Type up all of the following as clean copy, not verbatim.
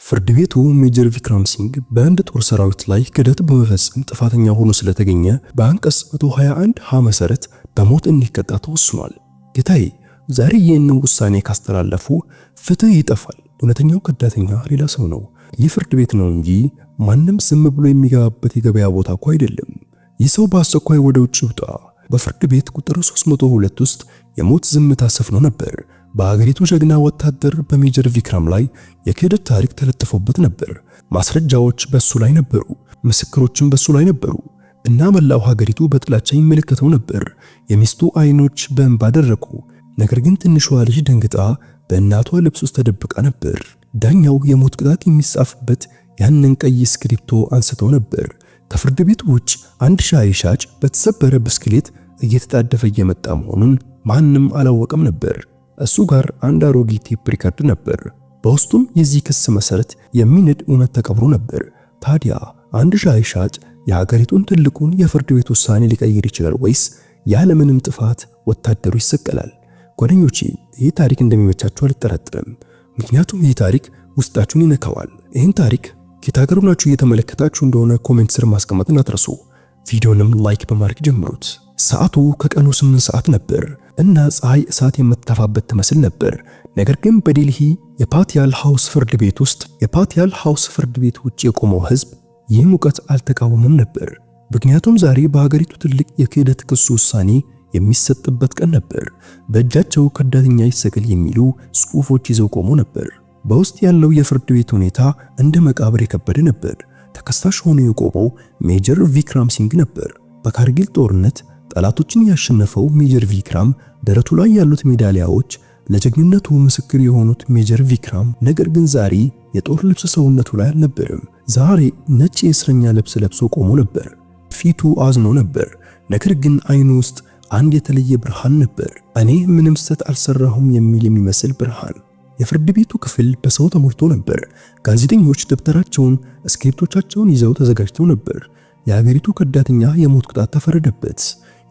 ፍርድ ቤቱ ሜጀር ቪክራም ሲንግ በህንድ ጦር ሰራዊት ላይ ክህደት በመፈጸም ጥፋተኛ ሆኖ ስለተገኘ በአንቀጽ 121 ሀ መሰረት በሞት እንዲቀጣ ተወስኗል። ጌታዬ፣ ዛሬ ይህንን ውሳኔ ካስተላለፉ ፍትህ ይጠፋል። እውነተኛው ከዳተኛ ሌላ ሰው ነው። ይህ ፍርድ ቤት ነው እንጂ ማንም ዝም ብሎ የሚገባበት የገበያ ቦታ እኮ አይደለም። ይህ ሰው በአስቸኳይ ወደ ውጭ ይውጣ። በፍርድ ቤት ቁጥር 302 ውስጥ የሞት ዝምታ ሰፍኖ ነበር። በሀገሪቱ ጀግና ወታደር በሜጀር ቪክራም ላይ የክህደት ታሪክ ተለጥፎበት ነበር። ማስረጃዎች በሱ ላይ ነበሩ፣ ምስክሮችም በሱ ላይ ነበሩ እና መላው ሀገሪቱ በጥላቻ ይመለከተው ነበር። የሚስቱ አይኖች በእንባ ደረቁ። ነገር ግን ትንሿ ልጅ ደንግጣ በእናቷ ልብስ ውስጥ ተደብቃ ነበር። ዳኛው የሞት ቅጣት የሚጻፍበት ያንን ቀይ እስክሪብቶ አንስተው ነበር። ከፍርድ ቤቱ ውጭ አንድ ሻይ ሻጭ በተሰበረ ብስክሌት እየተጣደፈ እየመጣ መሆኑን ማንም አላወቀም ነበር። እሱ ጋር አንድ አሮጌ tape record ነበር። በውስጡም የዚህ ክስ መሰረት የሚንድ እውነት ተቀብሮ ነበር። ታዲያ አንድ ሻይ ሻጭ የሀገሪቱን ትልቁን የፍርድ ቤት ውሳኔ ሊቀይር ይችላል ወይስ ያለምንም ጥፋት ወታደሩ ይሰቀላል? ጓደኞቼ፣ ይህ ታሪክ እንደሚመቻችሁ አልጠራጠርም። ምክንያቱም ይህ ታሪክ ውስጣችሁን ይነካዋል። ይህን ታሪክ ከየት ሀገር ሆናችሁ እየተመለከታችሁ እንደሆነ comment ስር ማስቀመጥ እንዳትረሱ። ቪዲዮንም like በማድረግ ጀምሩት። ሰዓቱ ከቀኑ 8 ሰዓት ነበር እና ፀሐይ እሳት የምትተፋበት ትመስል ነበር። ነገር ግን በዴልሂ የፓቲያል ሃውስ ፍርድ ቤት ውስጥ የፓቲያል ሃውስ ፍርድ ቤት ውጭ የቆመው ህዝብ ይህ ሙቀት አልተቃወመም ነበር። ምክንያቱም ዛሬ በሀገሪቱ ትልቅ የክህደት ክስ ውሳኔ የሚሰጥበት ቀን ነበር። በእጃቸው ከዳተኛ ይሰቀል የሚሉ ጽሑፎች ይዘው ቆሞ ነበር። በውስጥ ያለው የፍርድ ቤት ሁኔታ እንደ መቃብር የከበደ ነበር። ተከሳሽ ሆኖ የቆመው ሜጀር ቪክራም ሲንግ ነበር። በካርጊል ጦርነት ጠላቶችን ያሸነፈው ሜጀር ቪክራም፣ ደረቱ ላይ ያሉት ሜዳሊያዎች ለጀግንነቱ ምስክር የሆኑት ሜጀር ቪክራም፣ ነገር ግን ዛሬ የጦር ልብስ ሰውነቱ ላይ አልነበረም። ዛሬ ነጭ የእስረኛ ልብስ ለብሶ ቆሞ ነበር። ፊቱ አዝኖ ነበር። ነገር ግን አይኑ ውስጥ አንድ የተለየ ብርሃን ነበር። እኔ ምንም ስህተት አልሰራሁም የሚል የሚመስል ብርሃን። የፍርድ ቤቱ ክፍል በሰው ተሞልቶ ነበር። ጋዜጠኞች ደብተራቸውን፣ እስክሪፕቶቻቸውን ይዘው ተዘጋጅተው ነበር። የሀገሪቱ ከዳተኛ የሞት ቅጣት ተፈረደበት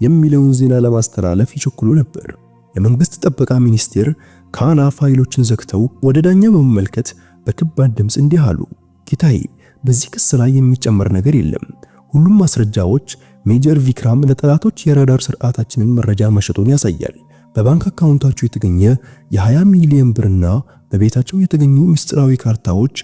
የሚለውን ዜና ለማስተላለፍ ይቸኩሉ ነበር። የመንግስት ጥበቃ ሚኒስቴር ካና ፋይሎችን ዘግተው ወደ ዳኛ በመመልከት በከባድ ድምፅ እንዲህ አሉ። ጌታዬ፣ በዚህ ክስ ላይ የሚጨመር ነገር የለም። ሁሉም ማስረጃዎች ሜጀር ቪክራም ለጠላቶች የራዳር ስርዓታችንን መረጃ መሸጡን ያሳያል። በባንክ አካውንታቸው የተገኘ የ20 ሚሊዮን ብርና በቤታቸው የተገኙ ምስጢራዊ ካርታዎች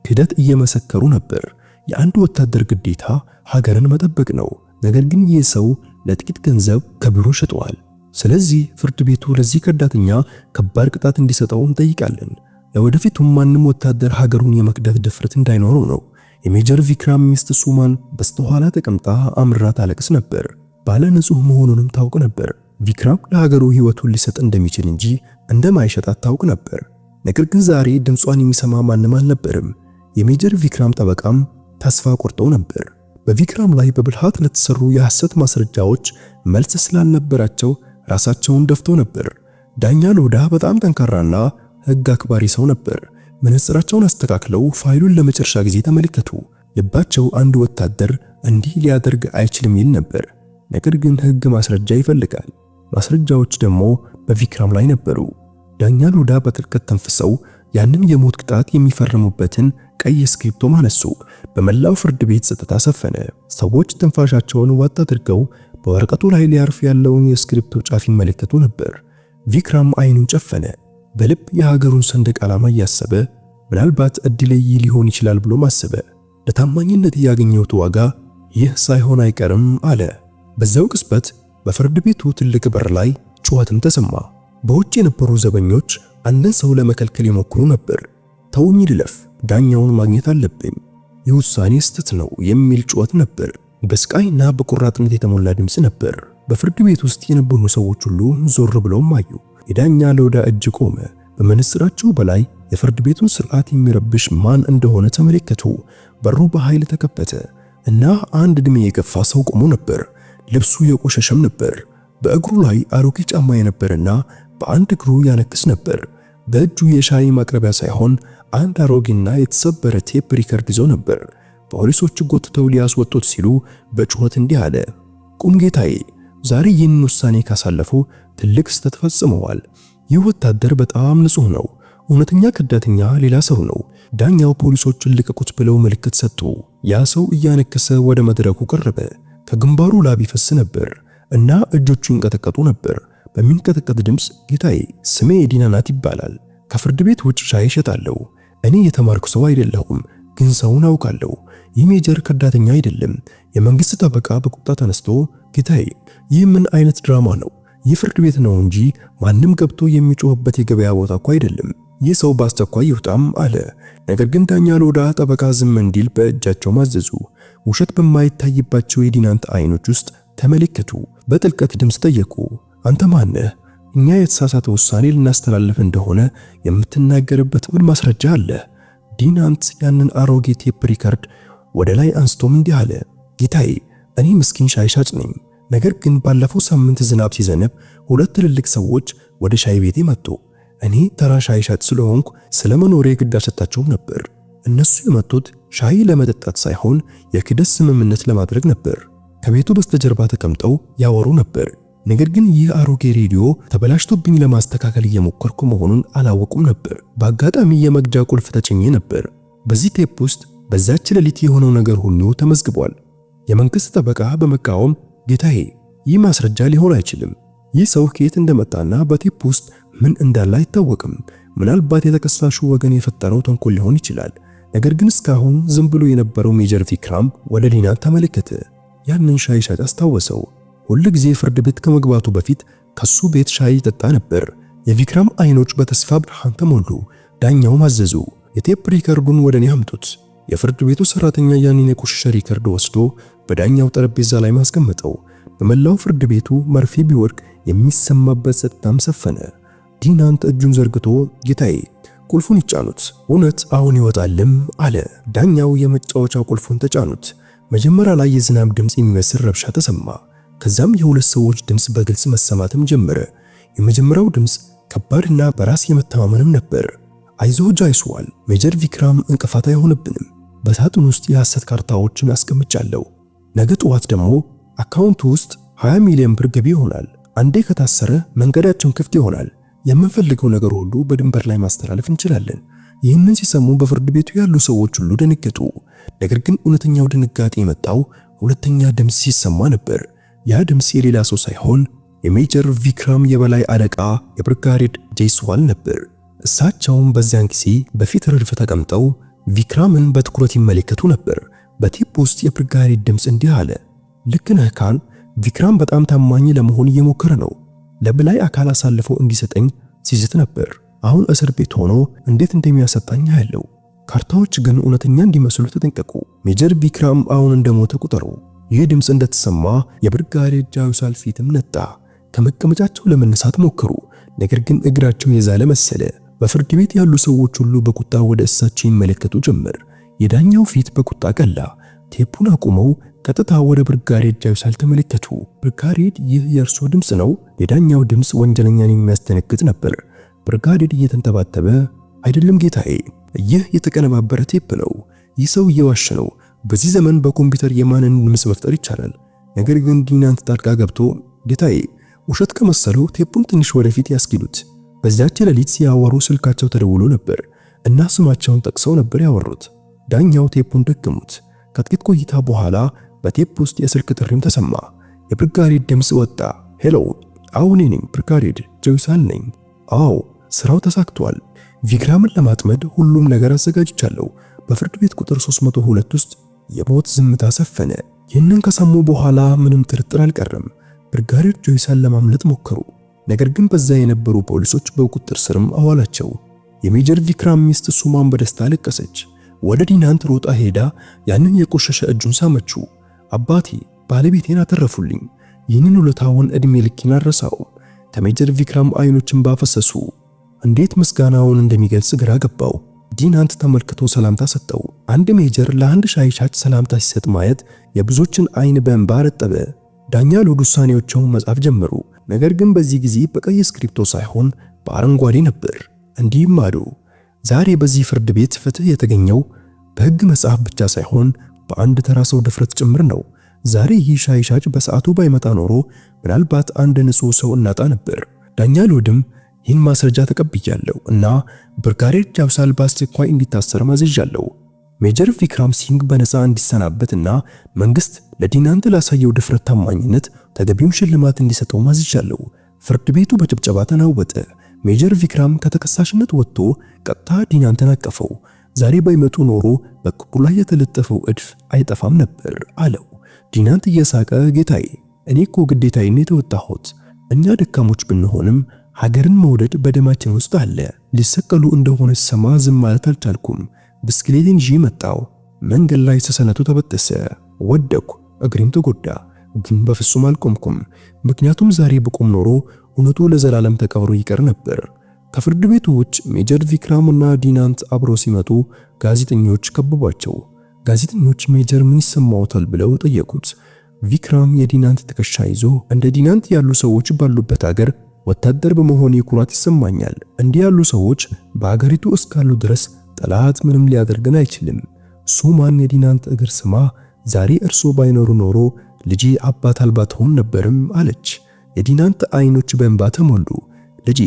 ክህደት እየመሰከሩ ነበር። የአንድ ወታደር ግዴታ ሀገርን መጠበቅ ነው። ነገር ግን ይህ ሰው ለጥቂት ገንዘብ ክብሩን ሸጠዋል። ስለዚህ ፍርድ ቤቱ ለዚህ ከዳተኛ ከባድ ቅጣት እንዲሰጠው እንጠይቃለን። ለወደፊቱም ማንም ወታደር ሀገሩን የመክዳት ድፍረት እንዳይኖረው ነው። የሜጀር ቪክራም ሚስት ሱማን በስተኋላ ተቀምጣ አምርራ ታለቅስ ነበር። ባለ ንጹህ መሆኑንም ታውቅ ነበር። ቪክራም ለሀገሩ ሕይወቱን ሊሰጥ እንደሚችል እንጂ እንደማይሸጣት ታውቅ ነበር። ነገር ግን ዛሬ ድምጿን የሚሰማ ማንም አልነበርም። የሜጀር ቪክራም ጠበቃም ተስፋ ቆርጠው ነበር። በቪክራም ላይ በብልሃት ለተሰሩ የሐሰት ማስረጃዎች መልስ ስላልነበራቸው ራሳቸውን ደፍተው ነበር። ዳኛ ሎዳ በጣም ጠንካራና ሕግ አክባሪ ሰው ነበር። መነጽራቸውን አስተካክለው ፋይሉን ለመጨረሻ ጊዜ ተመለከቱ። ልባቸው አንድ ወታደር እንዲህ ሊያደርግ አይችልም ይል ነበር። ነገር ግን ሕግ ማስረጃ ይፈልጋል። ማስረጃዎች ደግሞ በቪክራም ላይ ነበሩ። ዳኛ ሎዳ በጥልቀት ተንፍሰው ያንን የሞት ቅጣት የሚፈርሙበትን ቀይ እስክሪብቶ አነሱ። በመላው ፍርድ ቤት ጸጥታ ሰፈነ። ሰዎች ትንፋሻቸውን ዋጥ አድርገው በወረቀቱ ላይ ሊያርፍ ያለውን የእስክሪብቶ ጫፍ ይመለከቱ ነበር። ቪክራም አይኑን ጨፈነ። በልብ የሀገሩን ሰንደቅ ዓላማ እያሰበ ምናልባት እድሌ ሊሆን ይችላል ብሎ አሰበ። ለታማኝነት ያገኘሁት ዋጋ ይህ ሳይሆን አይቀርም አለ። በዛው ቅጽበት በፍርድ ቤቱ ትልቅ በር ላይ ጩኸትም ተሰማ። በውጭ የነበሩ ዘበኞች አንድን ሰው ለመከልከል ይሞክሩ ነበር። ተውኝ ልለፍ፣ ዳኛውን ማግኘት አለብኝ፣ የውሳኔ ስህተት ነው የሚል ጩኸት ነበር። በስቃይና በቆራጥነት የተሞላ ድምፅ ነበር። በፍርድ ቤት ውስጥ የነበሩ ሰዎች ሁሉ ዞር ብለውም አዩ። የዳኛ ሎዳ እጅ ቆመ። በመነጽራቸው በላይ የፍርድ ቤቱን ስርዓት የሚረብሽ ማን እንደሆነ ተመለከቱ። በሩ በኃይል ተከፈተ እና አንድ ዕድሜ የገፋ ሰው ቆሞ ነበር። ልብሱ የቆሸሸም ነበር። በእግሩ ላይ አሮጌ ጫማ የነበረና በአንድ እግሩ ያነክስ ነበር። በእጁ የሻይ ማቅረቢያ ሳይሆን አንድ አሮጌና የተሰበረ tape record ይዞ ነበር። ፖሊሶች ጎትተው ሊያስወጡት ሲሉ በጩኸት እንዲህ አለ። ቁም ጌታዬ፣ ዛሬ ይህንን ውሳኔ ካሳለፉ ትልቅ ስህተት ፈጽመዋል። ይህ ወታደር በጣም ንጹህ ነው። እውነተኛ ከዳተኛ ሌላ ሰው ነው። ዳኛው ፖሊሶቹን ልቀቁት ብለው ምልክት ሰጡ። ያ ሰው እያነከሰ ወደ መድረኩ ቀረበ። ከግንባሩ ላብ ይፈስ ነበር እና እጆቹ ይንቀጠቀጡ ነበር። በሚንቀጠቀጥ ድምፅ ጌታዬ፣ ስሜ ዲናናት ይባላል። ከፍርድ ቤት ውጭ ሻይ እሸጣለሁ። እኔ የተማርኩ ሰው አይደለሁም፣ ግን ሰውን አውቃለሁ። ይህ ሜጀር ከዳተኛ አይደለም። የመንግስት ጠበቃ በቁጣ ተነስቶ ጌታዬ፣ ይህ ምን አይነት ድራማ ነው? ይህ ፍርድ ቤት ነው እንጂ ማንም ገብቶ የሚጮህበት የገበያ ቦታ እኮ አይደለም። ይህ ሰው በአስቸኳይ ይውጣም አለ። ነገር ግን ዳኛ ሎዳ ጠበቃ ዝም እንዲል በእጃቸው ማዘዙ። ውሸት በማይታይባቸው የዲናንት አይኖች ውስጥ ተመለከቱ። በጥልቀት ድምፅ ጠየቁ። አንተ ማነህ? እኛ የተሳሳተ ውሳኔ ልናስተላልፍ እንደሆነ የምትናገርበት ምን ማስረጃ አለ? ዲናንት ያንን አሮጌ tape record ወደ ላይ አንስቶም እንዲህ አለ። ጌታዬ፣ እኔ ምስኪን ሻይ ሻጭ ነኝ። ነገር ግን ባለፈው ሳምንት ዝናብ ሲዘንብ ሁለት ትልልቅ ሰዎች ወደ ሻይ ቤቴ መጡ። እኔ ተራ ሻይ ሻጭ ስለሆንኩ ስለ መኖሬ ግድ አልሰጣቸውም ነበር። እነሱ የመጡት ሻይ ለመጠጣት ሳይሆን የክህደት ስምምነት ለማድረግ ነበር። ከቤቱ በስተጀርባ ተቀምጠው ያወሩ ነበር። ነገር ግን ይህ አሮጌ ሬዲዮ ተበላሽቶብኝ ለማስተካከል እየሞከርኩ መሆኑን አላወቁም ነበር። በአጋጣሚ የመቅጃ ቁልፍ ተጭኜ ነበር። በዚህ ቴፕ ውስጥ በዛች ሌሊት የሆነው ነገር ሁሉ ተመዝግቧል። የመንግስት ጠበቃ በመቃወም ጌታዬ፣ ይህ ማስረጃ ሊሆን አይችልም። ይህ ሰው ከየት እንደመጣና በቴፕ ውስጥ ምን እንዳለ አይታወቅም። ምናልባት የተከሳሹ ወገን የፈጠረው ተንኮል ሊሆን ይችላል። ነገር ግን እስካሁን ዝም ብሎ የነበረው ሜጀር ቪክራም ወደ ዲናንት ተመለከተ። ያንን ሻይ ሻጭ አስታወሰው። ሁል ጊዜ ፍርድ ቤት ከመግባቱ በፊት ከሱ ቤት ሻይ ይጠጣ ነበር። የቪክራም አይኖች በተስፋ ብርሃን ተሞሉ። ዳኛውም አዘዙ፣ የቴፕ ሪከርዱን ወደ እኔ አምጡት። የፍርድ ቤቱ ሰራተኛ ያንን የቆሸሸ record ወስዶ በዳኛው ጠረጴዛ ላይ አስቀመጠው። በመላው ፍርድ ቤቱ መርፌ ቢወድቅ የሚሰማበት ጸጥታም ሰፈነ። ዲናንት እጁን ዘርግቶ ጌታዬ፣ ቁልፉን ይጫኑት፣ እውነት አሁን ይወጣልም አለ። ዳኛው የመጫወቻ ቁልፉን ተጫኑት። መጀመሪያ ላይ የዝናብ ድምፅ የሚመስል ረብሻ ተሰማ። ከዛም የሁለት ሰዎች ድምፅ በግልጽ መሰማትም ጀመረ። የመጀመሪያው ድምፅ ከባድና በራስ የመተማመንም ነበር። አይዞህ ጃይስዋል፣ ሜጀር ቪክራም እንቅፋት አይሆንብንም። በሳጥን ውስጥ የሐሰት ካርታዎችን አስቀምጫለሁ። ነገ ጠዋት ደግሞ አካውንቱ ውስጥ 20 ሚሊዮን ብር ገቢ ይሆናል። አንዴ ከታሰረ መንገዳቸውን ክፍት ይሆናል። የምንፈልገው ነገር ሁሉ በድንበር ላይ ማስተላለፍ እንችላለን። ይህንን ሲሰሙ በፍርድ ቤቱ ያሉ ሰዎች ሁሉ ደነገጡ። ነገር ግን እውነተኛው ድንጋጤ የመጣው ሁለተኛ ድምፅ ሲሰማ ነበር። ያ ድምፅ የሌላ ሰው ሳይሆን የሜጀር ቪክራም የበላይ አለቃ የብርጋዴር ጄስዋል ነበር። እሳቸውም በዚያን ጊዜ በፊት ረድፍ ተቀምጠው ቪክራምን በትኩረት ይመለከቱ ነበር። በቴፕ ውስጥ የብርጋዴር ድምፅ እንዲህ አለ። ልክ ነህ ካን፣ ቪክራም በጣም ታማኝ ለመሆን እየሞከረ ነው። ለበላይ አካል አሳልፎ እንዲሰጠኝ ሲዝት ነበር። አሁን እስር ቤት ሆኖ እንዴት እንደሚያሰጣኝ አያለው። ካርታዎች ግን እውነተኛ እንዲመስሉ ተጠንቀቁ። ሜጀር ቪክራም አሁን እንደሞተ ቁጠሩ። ይህ ድምፅ እንደተሰማ የብርጋዴር ጃይስዋል ፊትም ነጣ። ከመቀመጫቸው ለመነሳት ሞከሩ፣ ነገር ግን እግራቸው የዛለ መሰለ። በፍርድ ቤት ያሉ ሰዎች ሁሉ በቁጣ ወደ እሳቸው ይመለከቱ ጀመር። የዳኛው ፊት በቁጣ ቀላ። ቴፑን አቁመው ቀጥታ ወደ ብርጋዴር ጃይስዋል ተመለከቱ። ብርጋዴር፣ ይህ የእርሶ ድምፅ ነው? የዳኛው ድምፅ ወንጀለኛን የሚያስደነግጥ ነበር። ብርጋዴር እየተንተባተበ አይደለም ጌታዬ፣ ይህ የተቀነባበረ ቴፕ ነው። ይህ ሰው እየዋሸ ነው። በዚህ ዘመን በኮምፒውተር የማንን ድምፅ መፍጠር ይቻላል። ነገር ግን ዲናንት ጣልቃ ገብቶ ጌታዬ፣ ውሸት ከመሰለው ቴፑን ትንሽ ወደፊት ያስኪዱት። በዚያች ሌሊት ሲያወሩ ስልካቸው ተደውሎ ነበር እና ስማቸውን ጠቅሰው ነበር ያወሩት። ዳኛው ቴፑን ደገሙት። ከጥቂት ቆይታ በኋላ በቴፕ ውስጥ የስልክ ጥሪም ተሰማ። የብርጋዴር ድምፅ ወጣ። Hello፣ አዎ እኔ ነኝ ብርጋዴር ጃይስዋል ነኝ። አዎ ስራው ተሳክቷል። ቪክራምን ለማጥመድ ሁሉም ነገር አዘጋጅቻለሁ። በፍርድ ቤት ቁጥር 302 ውስጥ የሞት ዝምታ ሰፈነ። ይህንን ከሰሙ በኋላ ምንም ጥርጥር አልቀረም። ብርጋዴር ጃይስዋል ለማምለጥ ሞከሩ። ነገር ግን በዛ የነበሩ ፖሊሶች በቁጥጥር ስርም አዋላቸው። የሜጀር ቪክራም ሚስት ሱማን በደስታ አለቀሰች። ወደ ዲናንት ሮጣ ሄዳ ያንን የቆሸሸ እጁን ሳመችው። አባቴ ባለቤቴን አተረፉልኝ። ይህንን ውለታውን እድሜ ልኬን አልረሳውም። ከሜጀር ቪክራም አይኖች እንባ ፈሰሱ። እንዴት ምስጋናውን እንደሚገልጽ ግራ ገባው። ዲናንት ተመልክቶ ሰላምታ ሰጠው። አንድ ሜጀር ለአንድ ሻይ ሻጭ ሰላምታ ሲሰጥ ማየት የብዙዎችን አይን በእንባ ረጠበ። ዳኛ ሎድ ውሳኔዎቻቸውን መጻፍ ጀመሩ። ነገር ግን በዚህ ጊዜ በቀይ እስክሪፕቶ ሳይሆን በአረንጓዴ ነበር። እንዲህም አሉ። ዛሬ በዚህ ፍርድ ቤት ፍትህ የተገኘው በሕግ መጽሐፍ ብቻ ሳይሆን በአንድ ተራ ሰው ድፍረት ጭምር ነው። ዛሬ ይህ ሻይ ሻጭ በሰዓቱ ባይመጣ ኖሮ ምናልባት አንድ ንጹህ ሰው እናጣ ነበር። ዳኛ ሎድም ይህን ማስረጃ ተቀብያለሁ እና ብርጋዴር ጃብሳል በአስቸኳይ እንዲታሰር አዝዣለሁ። ሜጀር ቪክራም ሲንግ በነፃ እንዲሰናበትና መንግስት ለዲናንት ላሳየው ድፍረት ታማኝነት ተገቢውን ሽልማት እንዲሰጠው አዝዣለሁ። ፍርድ ቤቱ በጭብጨባ ተናወጠ። ሜጀር ቪክራም ከተከሳሽነት ወጥቶ ቀጥታ ዲናንትን አቀፈው። ዛሬ ባይመጡ ኖሮ በክቡ ላይ የተለጠፈው እድፍ አይጠፋም ነበር አለው። ዲናንት እየሳቀ ጌታዬ፣ እኔ እኮ ግዴታዬን የተወጣሁት። እኛ ደካሞች ብንሆንም ሀገርን መውደድ በደማችን ውስጥ አለ። ሊሰቀሉ እንደሆነ ስሰማ ዝም ማለት አልቻልኩም። ብስክሌቴን ይዤ መጣሁ። መንገድ ላይ ሰሰነቱ ተበጠሰ፣ ወደኩ፣ እግሬም ተጎዳ። ግን በፍጹም አልቆምኩም። ምክንያቱም ዛሬ ብቆም ኖሮ እውነቱ ለዘላለም ተቀብሮ ይቀር ነበር። ከፍርድ ቤቱ ውጭ ሜጀር ቪክራም እና ዲናንት አብረው ሲመጡ ጋዜጠኞች ከበቧቸው። ጋዜጠኞች ሜጀር ምን ይሰማዎታል ብለው ጠየቁት። ቪክራም የዲናንት ትከሻ ይዞ እንደ ዲናንት ያሉ ሰዎች ባሉበት ሀገር ወታደር በመሆኔ ኩራት ይሰማኛል። እንዲህ ያሉ ሰዎች በሀገሪቱ እስካሉ ድረስ ጠላት ምንም ሊያደርገን አይችልም። ሱማን የዲናንት እግር ስማ ዛሬ እርሶ ባይኖሩ ኖሮ ልጄ አባት አልባ ትሆን ነበርም አለች። የዲናንት አይኖች በእንባ ተሞሉ። ልጄ፣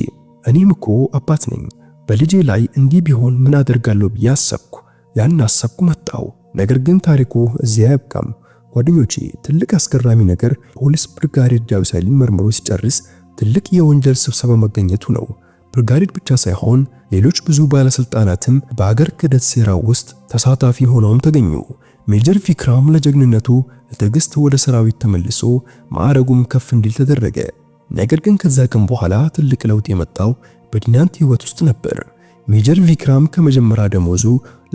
እኔም እኮ አባት ነኝ። በልጄ ላይ እንዲህ ቢሆን ምን አደርጋለሁ ብዬ አሰብኩ። ያን አሰብኩ መጣው። ነገር ግን ታሪኩ እዚያ አያብቃም። ጓደኞቼ፣ ትልቅ አስገራሚ ነገር ፖሊስ ብርጋዴር ጃብሳይልን መርምሮ ሲጨርስ ትልቅ የወንጀል ስብሰባ መገኘቱ ነው። ብርጋዴር ብቻ ሳይሆን ሌሎች ብዙ ባለስልጣናትም በአገር ክህደት ሴራ ውስጥ ተሳታፊ ሆነውም ተገኙ። ሜጀር ቪክራም ለጀግንነቱ ለትዕግስት ወደ ሰራዊት ተመልሶ ማዕረጉም ከፍ እንዲል ተደረገ። ነገር ግን ከዛ ቀን በኋላ ትልቅ ለውጥ የመጣው በዲናንት ህይወት ውስጥ ነበር። ሜጀር ቪክራም ከመጀመሪያ ደሞዙ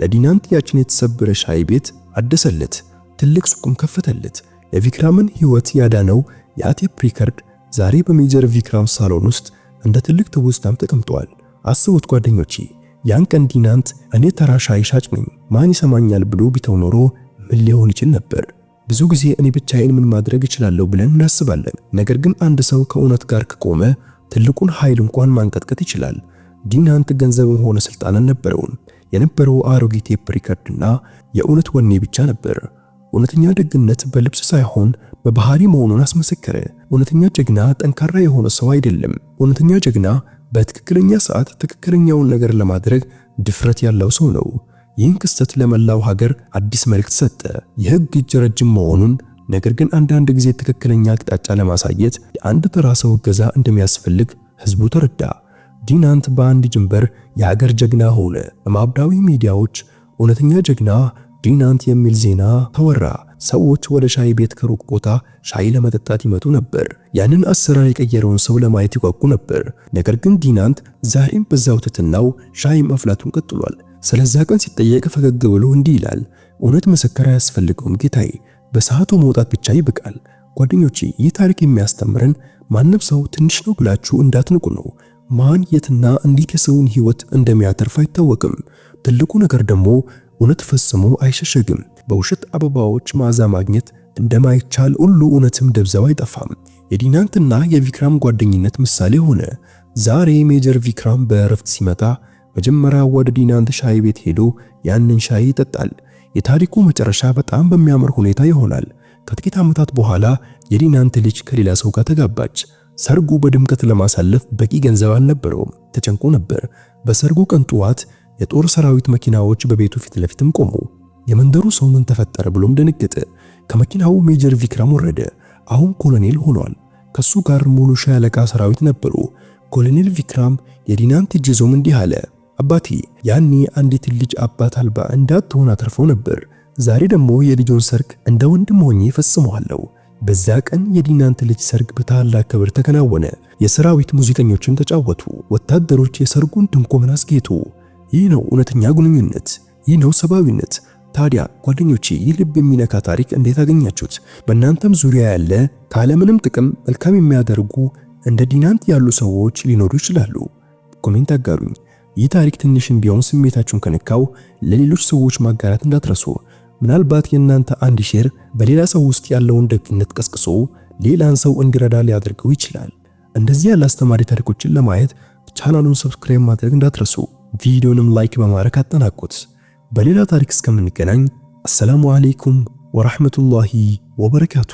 ለዲናንት ያችን የተሰበረ ሻይ ቤት አደሰለት፣ ትልቅ ሱቅም ከፈተለት። የቪክራምን ህይወት ያዳነው ያ ቴፕ ሪከርድ ዛሬ በሜጀር ቪክራም ሳሎን ውስጥ እንደ ትልቅ ትውስታም ተቀምጧል። አስቡት ጓደኞቼ፣ ያን ቀን ዲናንት እኔ ተራ ሻይ ሻጭ ነኝ ማን ይሰማኛል ብሎ ቢተው ኖሮ ምን ሊሆን ይችል ነበር? ብዙ ጊዜ እኔ ብቻዬን ምን ማድረግ እችላለሁ ብለን እናስባለን። ነገር ግን አንድ ሰው ከእውነት ጋር ከቆመ ትልቁን ኃይል እንኳን ማንቀጥቀጥ ይችላል። ዲናንት ገንዘብም ሆነ ስልጣን አልነበረውም። የነበረው አሮጌ ቴፕ ሪከርድና የእውነት ወኔ ብቻ ነበር። እውነተኛ ደግነት በልብስ ሳይሆን በባህሪ መሆኑን አስመሰከረ። እውነተኛ ጀግና ጠንካራ የሆነ ሰው አይደለም። እውነተኛ ጀግና በትክክለኛ ሰዓት ትክክለኛውን ነገር ለማድረግ ድፍረት ያለው ሰው ነው። ይህን ክስተት ለመላው ሀገር አዲስ መልእክት ሰጠ። የህግ እጅ ረጅም መሆኑን፣ ነገር ግን አንዳንድ ጊዜ ትክክለኛ አቅጣጫ ለማሳየት የአንድ ተራ ሰው እገዛ እንደሚያስፈልግ ህዝቡ ተረዳ። ዲናንት በአንድ ጀንበር የሀገር ጀግና ሆነ። በማህበራዊ ሚዲያዎች እውነተኛ ጀግና ዲናንት የሚል ዜና ተወራ። ሰዎች ወደ ሻይ ቤት ከሩቅ ቦታ ሻይ ለመጠጣት ይመጡ ነበር። ያንን አሰራር የቀየረውን ሰው ለማየት ይጓጉ ነበር። ነገር ግን ዲናንት ዛሬም በዛው ትህትናው ሻይ ማፍላቱን ቀጥሏል። ስለዛ ቀን ሲጠየቅ ፈገግ ብሎ እንዲህ ይላል፣ እውነት ምስክር አያስፈልገውም ጌታዬ፣ በሰዓቱ መውጣት ብቻ ይበቃል። ጓደኞቼ፣ ይህ ታሪክ የሚያስተምረን ማንም ሰው ትንሽ ነው ብላችሁ እንዳትንቁ ነው። ማን የትና እንዴት የሰውን ህይወት እንደሚያተርፍ አይታወቅም። ትልቁ ነገር ደግሞ እውነት ፈጽሞ አይሸሸግም። በውሸት አበባዎች መዓዛ ማግኘት እንደማይቻል ሁሉ እውነትም ደብዛው አይጠፋም። የዲናንትና የቪክራም ጓደኝነት ምሳሌ ሆነ። ዛሬ ሜጀር ቪክራም በእረፍት ሲመጣ መጀመሪያ ወደ ዲናንት ሻይ ቤት ሄዶ ያንን ሻይ ይጠጣል። የታሪኩ መጨረሻ በጣም በሚያምር ሁኔታ ይሆናል። ከጥቂት ዓመታት በኋላ የዲናንት ልጅ ከሌላ ሰው ጋር ተጋባች። ሰርጉ በድምቀት ለማሳለፍ በቂ ገንዘብ አልነበረውም። ተጨንቆ ነበር። በሰርጉ ቀን ጠዋት የጦር ሰራዊት መኪናዎች በቤቱ ፊት ለፊትም ቆሙ። የመንደሩ ሰው ምን ተፈጠረ ብሎም ደነገጠ። ከመኪናው ሜጀር ቪክራም ወረደ። አሁን ኮሎኔል ሆኗል። ከሱ ጋር ሙሉ ሻለቃ ሰራዊት ነበሩ። ኮሎኔል ቪክራም የዲናንት እጅ ይዞም እንዲህ አለ፣ አባቴ ያኔ አንዲት ልጅ አባት አልባ እንዳትሆን አትርፈው ነበር። ዛሬ ደግሞ የልጆን ሰርግ እንደ ወንድም ሆኜ ፈጽመዋለሁ። በዛ ቀን የዲናንት ልጅ ሰርግ በታላቅ ክብር ተከናወነ። የሰራዊት ሙዚቀኞችን ተጫወቱ። ወታደሮች የሰርጉን ድንኳን አስጌጡ። ይህ ነው እውነተኛ ግንኙነት። ይህ ነው ሰብአዊነት። ታዲያ ጓደኞቼ፣ ይህ ልብ የሚነካ ታሪክ እንዴት አገኛችሁት? በእናንተም ዙሪያ ያለ ካለምንም ጥቅም መልካም የሚያደርጉ እንደ ዲናንት ያሉ ሰዎች ሊኖሩ ይችላሉ። comment አጋሩኝ። ይህ ታሪክ ትንሽም ቢሆን ስሜታችሁን ከነካው ለሌሎች ሰዎች ማጋራት እንዳትረሱ። ምናልባት የእናንተ አንድ share በሌላ ሰው ውስጥ ያለውን ደግነት ቀስቅሶ ሌላን ሰው እንዲረዳ ሊያደርገው ይችላል። እንደዚህ ያለ አስተማሪ ታሪኮችን ለማየት ቻናሉን subscribe ማድረግ እንዳትረሱ። ቪዲዮንም like በማድረግ አጠናቁት። በሌላ ታሪክ እስከምንገናኝ አሰላሙ አለይኩም ወራህመቱላሂ ወበረካቱ።